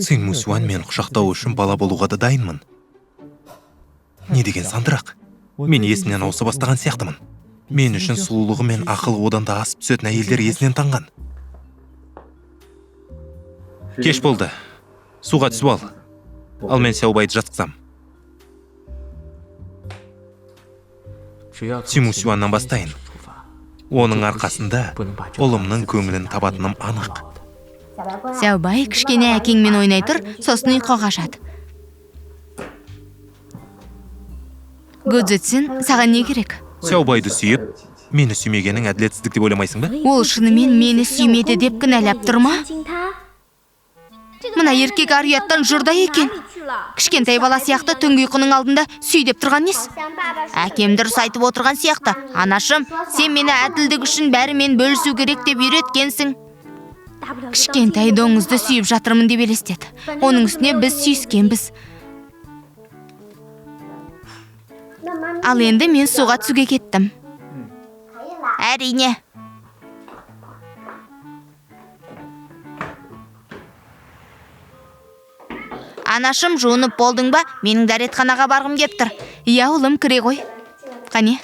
Цин Мусюан мен құшақтау үшін бала болуға да дайынмын. Не деген сандырақ. Мен есімнен ауыса бастаған сияқтымын. Мен үшін сұлулығы мен ақылы одан да асып түсетін әйелдер есінен танған. Кеш болды. Суға түсіп ал. Ал мен Сяобайды жатқызам. Цин Мусюаннан бастайын. Оның арқасында ұлымның көңілін табатыным анық. Сяобай, кішкене әкеңмен ойнай тұр, сосын ұйқы қашады. Гүдзүтсін, саған не керек? Сяобайды сүйіп, мені сүймегенің әділетсіздік деп ойламайсың ба? Ол шынымен мені сүймеді деп кінәлап тұр ма? Мына еркек ар ұяттан жұрдай екен. Кішкентай бала сияқты түнгі ұйқының алдында сүй деп тұрған несі? Әкем дұрыс айтып отырған сияқты. Анашым, сен мені әділдік үшін бәрімен бөлісу керек деп үйреткенсің. Кішкентай доңызды сүйіп жатырмын деп елестет. Оның үстіне біз сүйіскенбіз. Ал енді мен суға түсуге кеттім. Әрине. Анашым, жуынып болдың ба? Менің дәретханаға барғым кеп тұр. Иә, ұлым, кіре ғой. Қане?